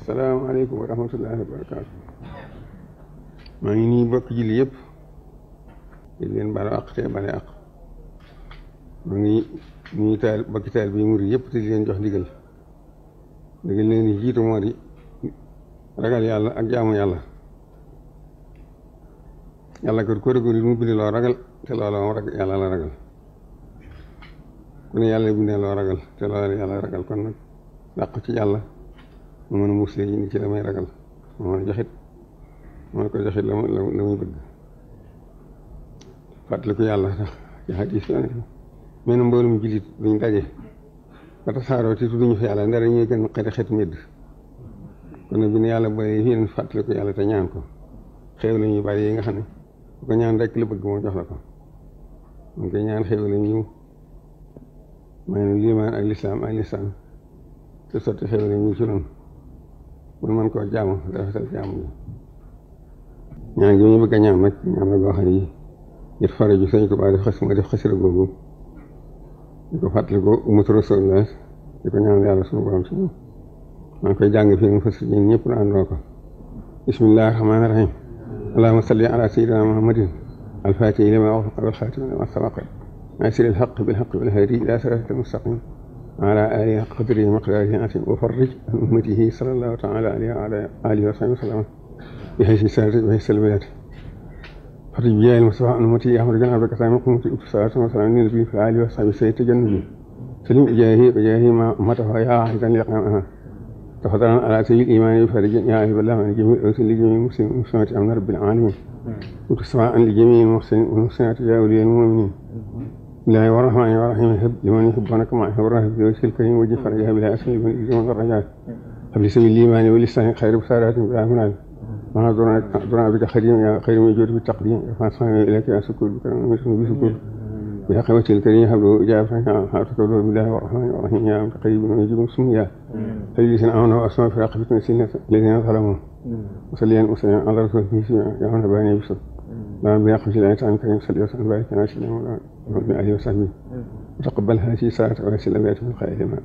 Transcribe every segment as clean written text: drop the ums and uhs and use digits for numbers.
asalaamaaleykum wa rahmatullahi wa barakaatu. maa ngi nii bokk julli yëpp di leen baal àq te bale àq. maa ngi nuyu bokki taal bi murid yëpp te di leen jox ndigal leen di jiitu moo di ragal yàlla ak jaamu yàlla. yàlla ko rëgul mu bindee loo ragal te loola moom yàlla la ragal ku ne yàlla bindee loo ragal te loola yàlla ragal kon nag dàq ci yàlla mu mën a musle yi ni ci la may ragal mu mën a joxit la muy bëgg fàttaliku yàlla tax ci xadiis la ne mel na mboolum jullit duñ daje ba tasaaroo te tudduñu fi yàlla ndara ñuy gën xeeti medd kon nag bi ne yàlla boolee fii leen fàttaliku yàlla te ñaan ko xew la ñuy bari yi nga xam ne bu ko ñaan rek la bëgg moo jox la ko mu koy ñaan xew la ñu may nu liimaan ak lislaam te sotti xew la ñu ci noonu mun mën koo jaamu rafetal jaamu bi ñaan gi ñu bëgg a ñaan nag ñaan la goo xam ne yi ngir fare ju Sëñ Tuubaa def xasida googu di ko fàttali ko umatu Rasulullah di ko ñaan yàlla suñu borom ci ñoom maa ngi koy jàng fii mu fas ñun ñëpp na àndoo ko bismillahi rahmaani rahim allahumma salli ala sayyidina muhammadin al-fatihi lima ughliqa wal khatimi lima sabaqa nasiril haqqi bil haqqi wal hadi ila siratil mustaqim ala alihi haqqa qadrihi wa miqdarihi al-azim wa farrij an ummatihi sallallahu ta'ala alayhi wa ala alihi wa sahbihi wa sallam bi haysi salati wa haysi al-bayat farrij bi al mustafa an ummati ahmad gan abaka sami qumti salatu wa salam ni nabi fi alihi wa sahbihi sayyid tajannubi salim ijahi ma matahu ya aidan liqama تفضلا على سبيل الإيمان بفرج يا أيها الله من جميع الرسل لجميع المسلمين والمسلمات أمن رب العالمين وتسمع لجميع المحسنين والمحسنات يا أولياء المؤمنين الله الرحمن الرحيم هب لمن يحبونك مع هب الرهب بوجه الكريم وجه فرجها بلا أسل من الإجمال والرجاء هب لسبيل الإيمان واللسان خير بسارات بلا منال ما دعنا بك خير من جود بالتقديم فاصحنا إليك يا سكول بكرم بسكول يا قوة الكريم هب له إجابة حاطك له بالله الرحمن الرحيم يا متقرب ويجيب سميا الذين آمنوا وأسمعوا في عقبة الذين ظلموا وصليا وسلم على رسول الله يا من باني بسر لا بياخذ الآيات عن كريم صلى الله عليه وسلم بارك لنا سلم ومن آله وصحبه وتقبل هذه ساعة وسلم بيات من خير ما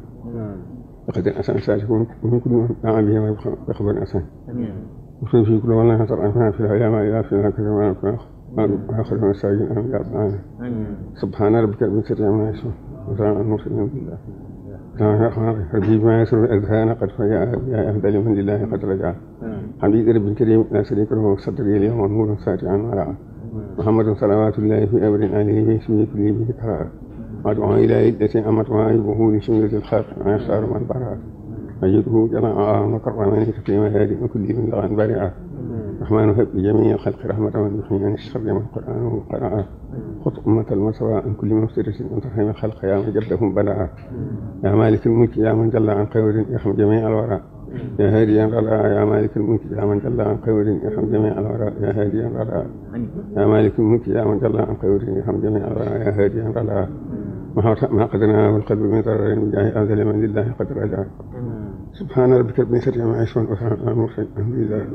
لقد أسان ساتكم من كل ما به ويقبل أسان وفي كل والله نصر أنفنا في الأيام إلى في كما وآخر من الساجين أمين يا رب سبحان ربك رب العزة عما يصفون وسلام على المرسلين بالله ربي ما يسر الأذهان قد فجاء يا أهدى من لله قد رجع حبيب رب الكريم لا شريك له صدري اليوم نور ساتعا ورعا محمد صلوات الله في أمر آله باسمه كل به كرار وأدعو إلى عدة أمت وعيبه لشملة الخلق ويختار من برع أجده جماعة وكرمني تكريما هادئ وكل من لغا بارعا الرحمن هب لجميع الخلق رحمة من يحيي عن الشر من قرآنه قرأ خط أمة المسوى عن كل مفترس أن ترحم الخلق يا من جدهم بلاء يا مالك الملك يا من جل عن خير يرحم جميع الورى يا هاديا رضا يا مالك الملك يا من جل عن خير يرحم جميع الورى يا هاديا رضا يا مالك الملك يا من جل عن خير يرحم جميع الورى يا هاديا رضا ما قدرنا والقلب من ضرر بجاه أنزل من لله قد رجع سبحان ربك رب العزة عما يصفون وسلام على المرسلين الحمد لله.